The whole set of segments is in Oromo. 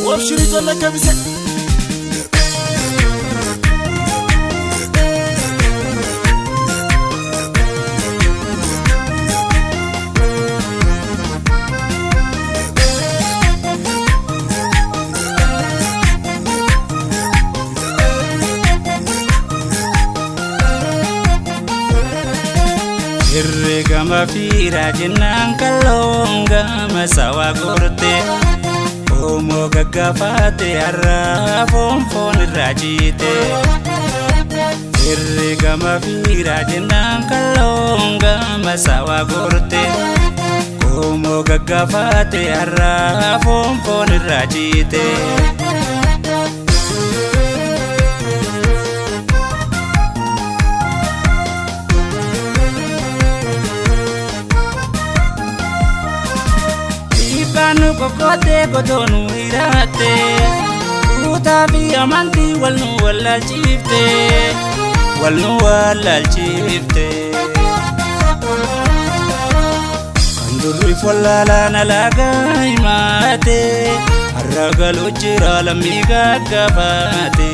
Wabshiri ijoollee kemise. Herregama fiiraa jennaan kalloon gama sawaa gorte. Oomoo gaggaafaate har'aa foon foon irraa ciite. Herregama fiiraa jennaan kalloon gama sawaa gorte. Oomoo gaggaafaate har'aa foon foon irraa ciite. Dhiibbaan nu qoqqoottee gotoonu hiraate. Kutaa fi amantii wal nu wallaalchifte. Wal nu wallaalchifte. Kan durriif wallaalaan alaagaa himaate. Har'a galuu jira lammii gaggaafaate.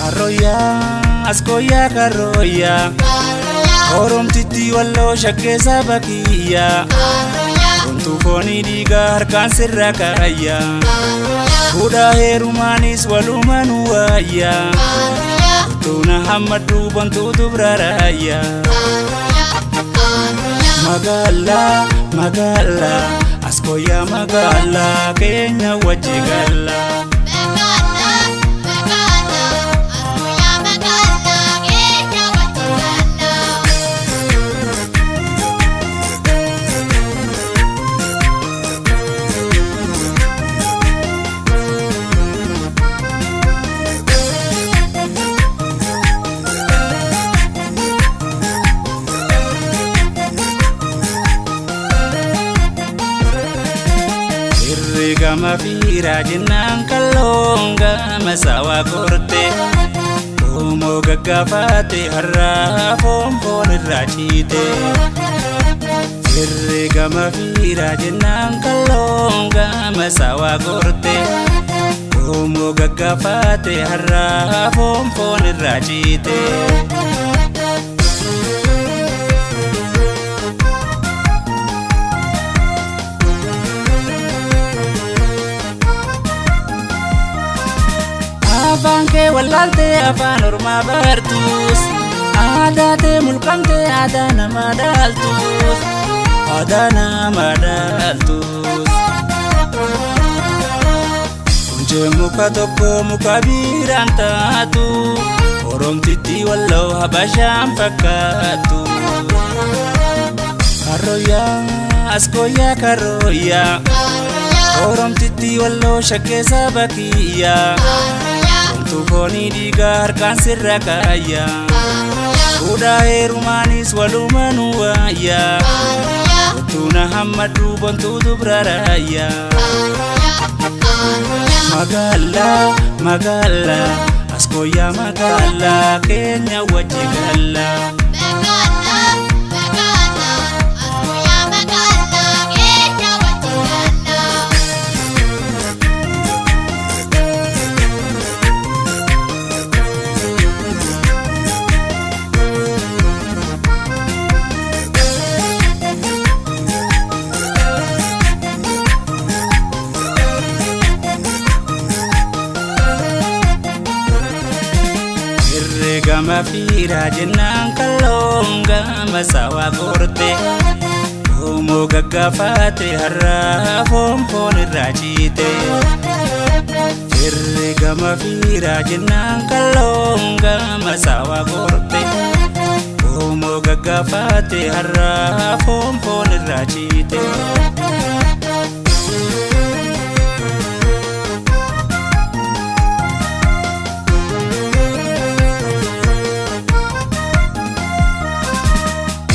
Harrooyyaa askooyyaa karrooyyaa. Oromtitti walloo shakkee saba kiyyaa. Homtuu foonii dhiigaa harkaan sirra kaayyaa. Fuudhaa heerumaanis walumaa nu waayyaa. Tuuna hammaduu bontuutu bira raayyaa. Magaalaa magaalaa askooyyaa magaalaa keenya wajji gallaa. Herregama fiiraa jennaan kalloon gama sawaa gorte. Oomoo gaggaafaate har'aa foon foon irraa ciite. Herregama fiiraa jennaan kalloon gama sawaa gorte. Oomoo gaggaafaate har'aa foon foon irraa ciite. Afaan kee wallaaltee afaan ormaa bartuus. Aadaa tee mulqamtee aadaa namaa dhaaltus. Aadaa namaa dhaaltus. Quncee muka tokko muka biiraan taatu. Oromtitti walloo habashaan fakkaattu. Karrooyyaa askooyyaa karrooyyaa. Oromtitti walloo shakkee saba kiyyaa. Homtuu foonii dhiigaa harkaan sirra kaayyaa. Fuudhaa heerumaanis walumaa nu waayyaa. Tuuna hammaduu bontuutu bira raayyaa. Magaalaa magaalaa askooyyaa magaalaa keenya wajji gallaa. Herregama fiiraa jennaan kalloon gama sawaa gorte. Oomoo gaggaafaate har'aa foon foon irraa ciite. Herregama fiiraa jennaan kalloon gama sawaa gorte. Oomoo gaggaafaate har'aa foon foon irraa ciite.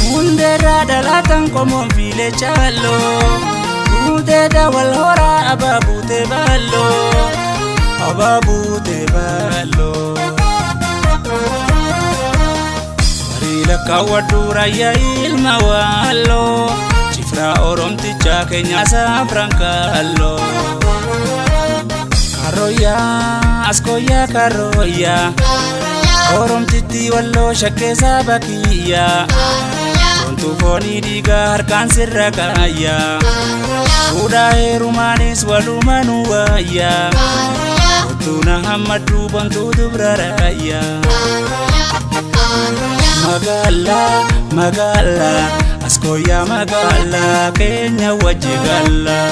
Hundeerraa dhalaatan qomoon fiilee chaalloo. Guuteedha wal horaa abaabuutee baalloo. Abaabuutee baalloo. Kaawwadhu raayyaa ilma waalloo cifraa oromtichaa keenya saafran kaalloo. Karooyyaa askooyyaa karooyyaa oromtitti walloo shakkeessaa bakiyyaa Wantu foonii dhiigaa harkaan sirra kaayyaa fuudhaa heerumaanis walumanuu waayyaa Kottuuna hammaduu bontuu dubra raayyaa. Magaalaa magaalaa askooyyaa magaalaa keenya wajji gallaa.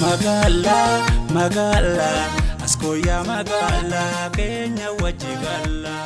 Magaalaa magaalaa askooyyaa magaalaa keenya wajji gallaa.